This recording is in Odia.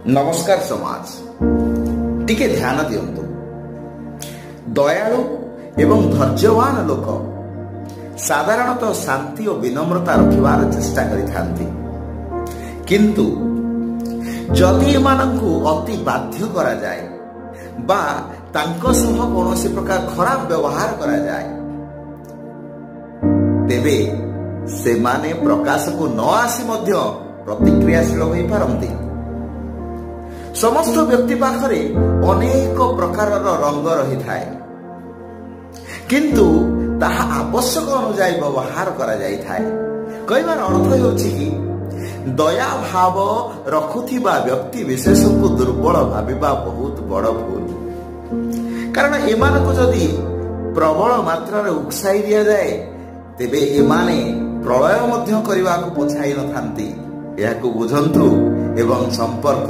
ନମସ୍କାର ସମାଜ, ଟିକେ ଧ୍ୟାନ ଦିଅନ୍ତୁ। ଦୟାଳୁ ଏବଂ ଧୈର୍ଯ୍ୟବାନ ଲୋକ ସାଧାରଣତଃ ଶାନ୍ତି ଓ ବିନମ୍ରତା ରଖିବାର ଚେଷ୍ଟା କରିଥାନ୍ତି, କିନ୍ତୁ ଯଦି ଏମାନଙ୍କୁ ଅତି ବାଧ୍ୟ କରାଯାଏ ବା ତାଙ୍କ ସହ କୌଣସି ପ୍ରକାର ଖରାପ ବ୍ୟବହାର କରାଯାଏ, ତେବେ ସେମାନେ ପ୍ରକାଶକୁ ନ ଆସି ମଧ୍ୟ ପ୍ରତିକ୍ରିୟାଶୀଳ ହୋଇପାରନ୍ତି। ସମସ୍ତ ବ୍ୟକ୍ତି ପାଖରେ ଅନେକ ପ୍ରକାରର ରଙ୍ଗ ରହିଥାଏ, କିନ୍ତୁ ତାହା ଆବଶ୍ୟକ ଅନୁଯାୟୀ ବ୍ୟବହାର କରାଯାଇଥାଏ। କହିବାର ଅର୍ଥ ହେଉଛି କି, ଦୟା ଭାବ ରଖୁଥିବା ବ୍ୟକ୍ତି ବିଶେଷଙ୍କୁ ଦୁର୍ବଳ ଭାବିବା ବହୁତ ବଡ଼ ଭୁଲ। କାରଣ ଏମାନଙ୍କୁ ଯଦି ପ୍ରବଳ ମାତ୍ରାରେ ଉକସାଇ ଦିଆଯାଏ, ତେବେ ଏମାନେ ପ୍ରଳୟ ମଧ୍ୟ କରିବାକୁ ପଛାଇ ନଥାନ୍ତି। ଏହାକୁ ବୁଝନ୍ତୁ ଏବଂ ସମ୍ପର୍କ